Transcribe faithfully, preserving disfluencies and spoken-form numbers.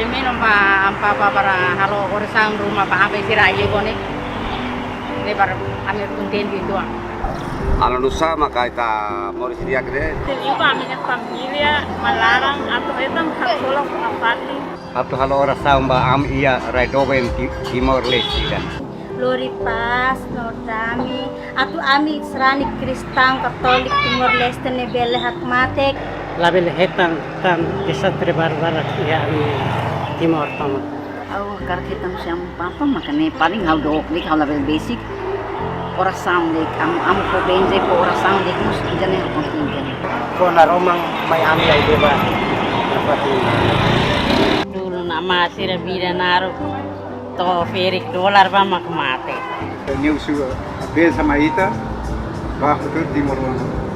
Ami no ba ami papa para halo orasaun ruma ba ami sira ai-leboot ne'e. Ne'e para ami kontente uitoan. Halo nu'usá maka ita moris di'ak ne'e? Tenke ami-nia família malaran atu hetan haksolok nafatin. Atu halo orasaun ba ami iha rai doben Ti-, Timor-Leste ida. Lori pás no dame atu ami sarani kristaun katóliku Timor-Leste ne'e bele hakmatek. Labele hetan tan dezastre barbarak iha ami Timor, paman. Ha'u hakarak hetan husi ami papa, maka ne'e paling ha'u dook de'it, ha'u labele besik. Orasaun de'it, ami, ami fó benze, fó orasaun de'it, mós ida-ne'e ha'u kontente. Fó naroman mai ami ai-leboot. Dulu nama sira vida naruk. To'o ferik dolar ba mak mate. Ne'e husu bensa mai ita ba futuru Timor-Leste.